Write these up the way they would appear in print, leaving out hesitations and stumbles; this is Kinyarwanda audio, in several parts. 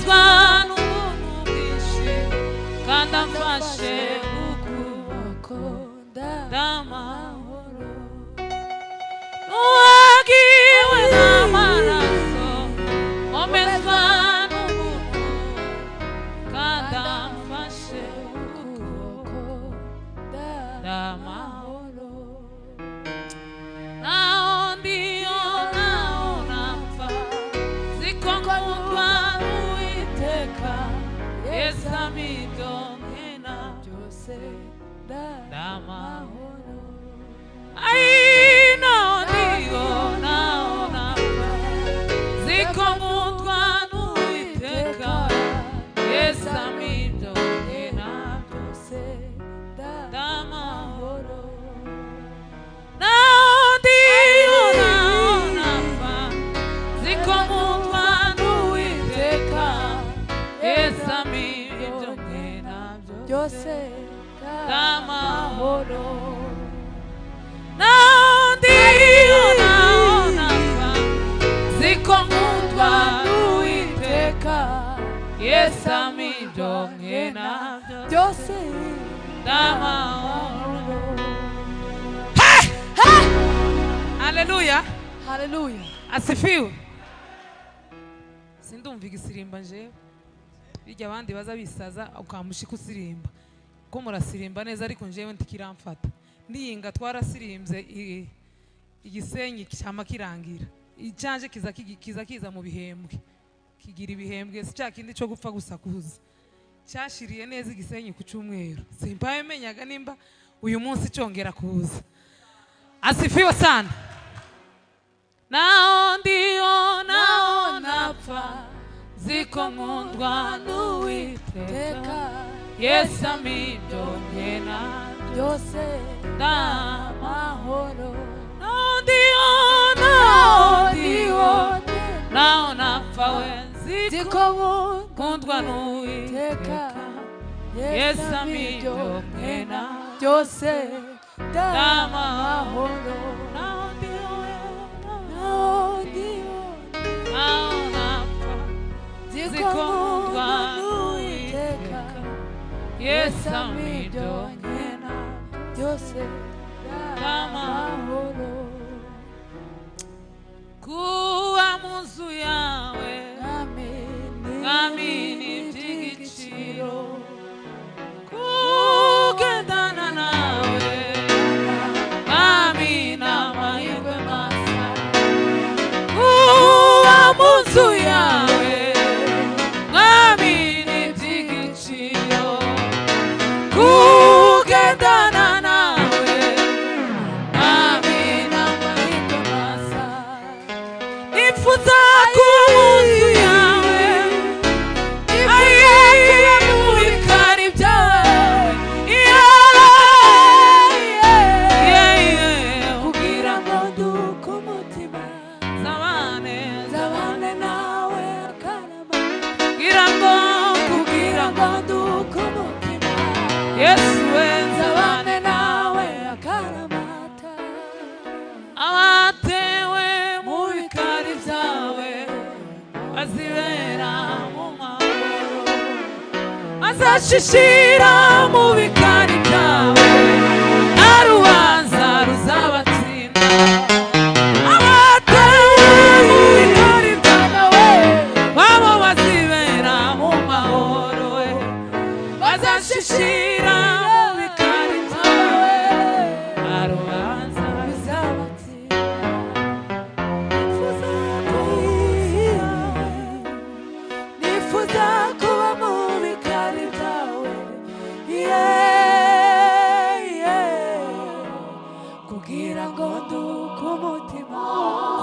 Nkomezwa n'ubuntu bwinshi kandi amfashe ukuboko ndamahoro. Nuwagiwe n'amaraso, nkomezwa n'ubuntu kandi amfashe ukuboko ndamahoro. Naho ndiyo naho napfa, ziko nkundwa n'Uwiteka, Yesu ampa ibyo nkena byose ndamahoro. Ai, naho ndiyo naho napfa, ziko nkundwa n'Uwiteka, Yesu ampa ibyo nkena byose ndamahoro. Naho ndiyo naho napfa, ziko nkundwa n'Uwiteka, Yesu ampa ibyo nkena byose ndamahoro. Naho ndiyo naho napfa, ziko nkundwa n'Uwiteka, Yesu ampa ibyo nkena byose ndamahoro. Haleluya, Haleluya. Asifiwe. Sindumva igisirimba njewe, bijya abandi baza bisaza ukamushika usirimba ko murasirimba neza, ariko njewe ntikiramfata. Niyinga twarasirimbye igisenyi cyama kirangira, icyanje kiza kiza kiza mu bihembwe, kigira ibihembwe, si cya kindi cyo gupfa gusakuza. Cyashiriye neza igisenyi ku cyumweru, simpaye menyaga nimba uyu munsi cyongera kuza. Asifiwe sana. Naho ndiyo naho napfa, ziko nkundwa n'Uwiteka, Yesu ampa ibyo nkena byose ndamahoro. mahoro. Naho ndiyo naho ndiyo naho napfa we, ziko ziko nkundwa n'Uwiteka, Yesu ampa ibyo nkena byose ndamahoro. ndamahoro. Naho ndiyo Naho ndiyo naho napfa, ziko ziko nkundwa nkundwa n'Uwiteka, n'Uwiteka, Yesu ampa ibyo nkena byose ndamahoro. Kuba mu nzu yawe Mwami Mwami ni iby'igiciro, kugendana nawe Mwami ni amahirwe masa. Kuba mu nzu yawe Mwami ni iby'igiciro, kugendana nawe Mwami ni amahirwe masa. Nifuza kuba mu nzu yawe, ayi mu bikari byawe, yeah, kugira ngo nduke umutima, zabane nzabane nawe akarama, kugira ngo kugira ngo nduke umutima, Yesu we nzabane nzabane nawe akaramata. Abatewe mu bikari byawe bazibera mu mahoro, azashishira mu bikari byawe, nta rubanza ruzabatsinda. Abatewe mu bikari byawe babo bazibera mu mahoro, we bazashishira mu bikari byawe, nta rubanza. Nifuza kuba mu bikari byawe, yeah, yeah. Kugira ngo nduke umutima,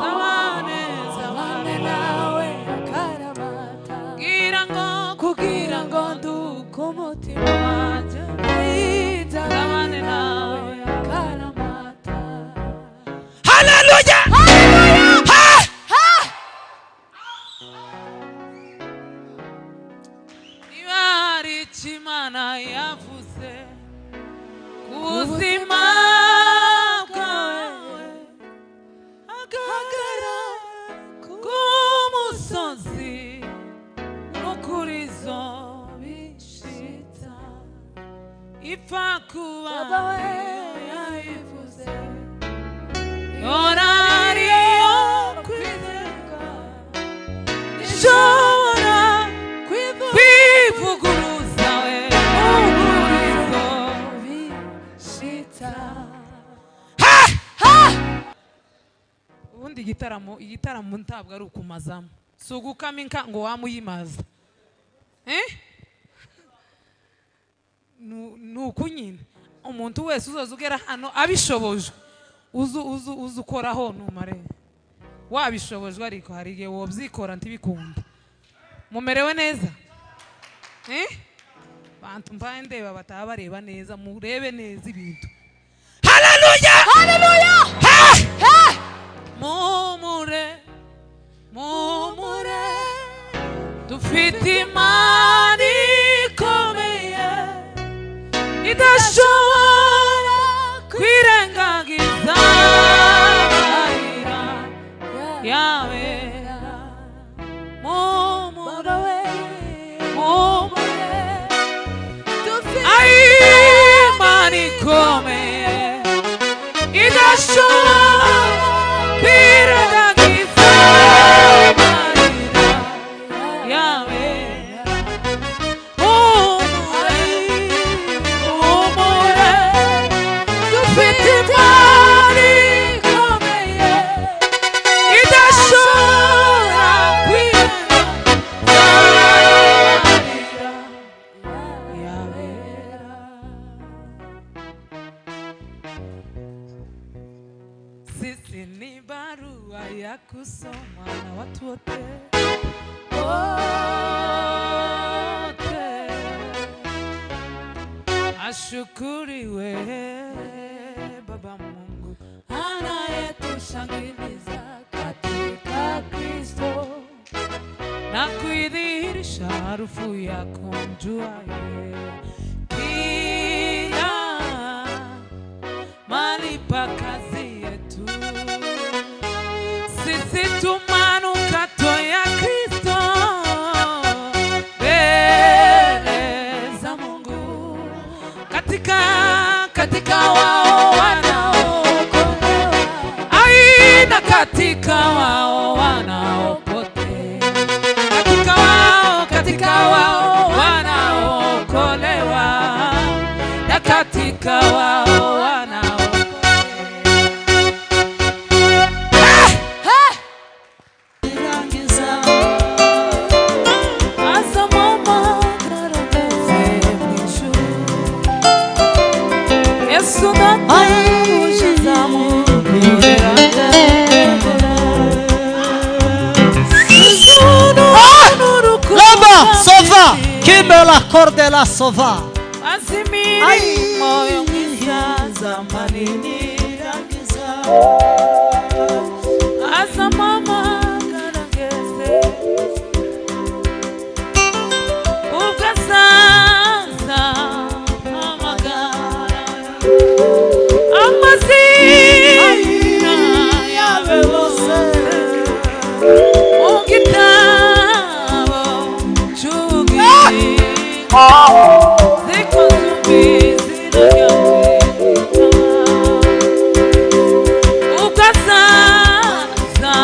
Zabane nzabane nawe akaramata, kugira ngo kugira ngo nduke umutima, wanjye nzabane nawe akaramata. Haleluya! Niba hari icyo Imana yavuze ku buzima bwawe, hagarara ku musozi. Ipfa kuba Baba we yayivuze Orariyo kwizerwa ishobora kwivuguruza kwivuguruza we umurizo bishita. Ubundi igitaramo ntabwo ari ukumazamo, si ugukama inka ngo wamuyimaza, eh? Ni uku nyine umuntu wese uzoza ugera hano abishobojwe, uzu ukoraho numare wabishobojwe, ariko hari igihe wobyikora ntibikunda. Mumerewe neza, eh? Bantu mbaye ndeba bataba bareba neza, murebe neza ibintu. Haleluya, Haleluya. Ha! Mumure, mumure, dufite Imana ikomeye idashobora kwirengagiza amarira yawe. Mumure, Baba we mumure, dufite ai Imana ikomeye idashobora kwirengagiza amarira yawe. Humure, humure, dufite Imana ikomeye idashobora kwirengagiza amarira yawe. Sisi ni barua ya kusomwa na watu wote wote. Ashukuriwe Baba Mungu anayetushangiliza katika Kristo na kuidhihirisha harufu ya kumjua yeye kila mahali pa kazi yetu. Sisi tu manukato ya Kristo mbele za Mungu, katika wao wanaokolewa, aina katika wao wanaopotea, katika wao wanaokolewa, na katika wao wanaopotea. Asa mama karageze mw'ijuru, Yesu natuje nzamukorera. Lamba, sova, kimela cordela sova. Azimiri moyo mwiza zamani Asa mama karageze ugasaza amagara amazina yawe bose mu gitabo cy'ubugingo zikozumbi izina ryawe ugasaza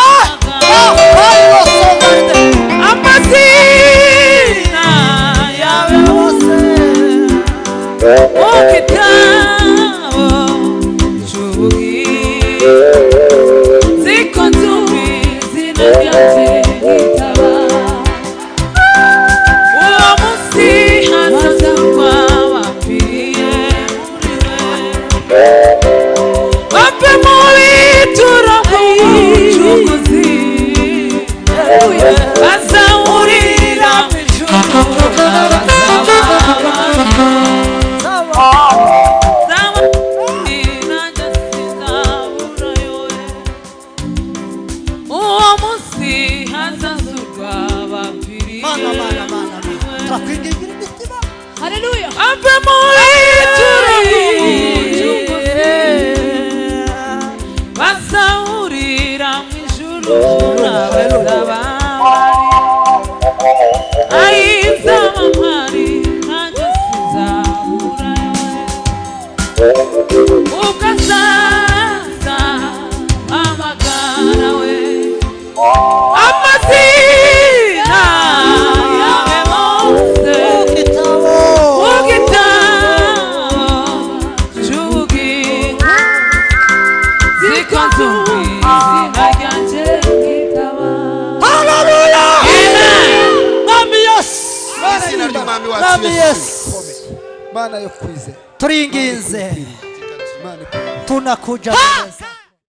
amagara amazina yawe bose mu gitabo cy'ubugingo zikozumbi izina ryawe gitaba uwo munsi hazazurwa bapfiriye muri we bapfe mu bituro bw'umucunguzi bazahurira mu ijuru abazaba nanjye sinzaburayo uwo munsi hazazurwa bapfiriye Mana, mana, mana, mana. muri we. Turakwingingira imitima. Haleluya. Ave muri turamucunguzi bazahurira mu ijuru n'abazaba bari ayizaba mpari nanjye sinzabura. Amazina yawe mose Mu gitabo. Mu gitabo cy'ubugingo, ziko nzumva izina ryanjye ryitaba. Haleluya. Amen. Mwami Yesu. Izina ry'Umwami wacu Mwami Yesu. Yesu. Mana yo kwizera. Turinginze. Mana ikomeye. Tunakuja mbele zako.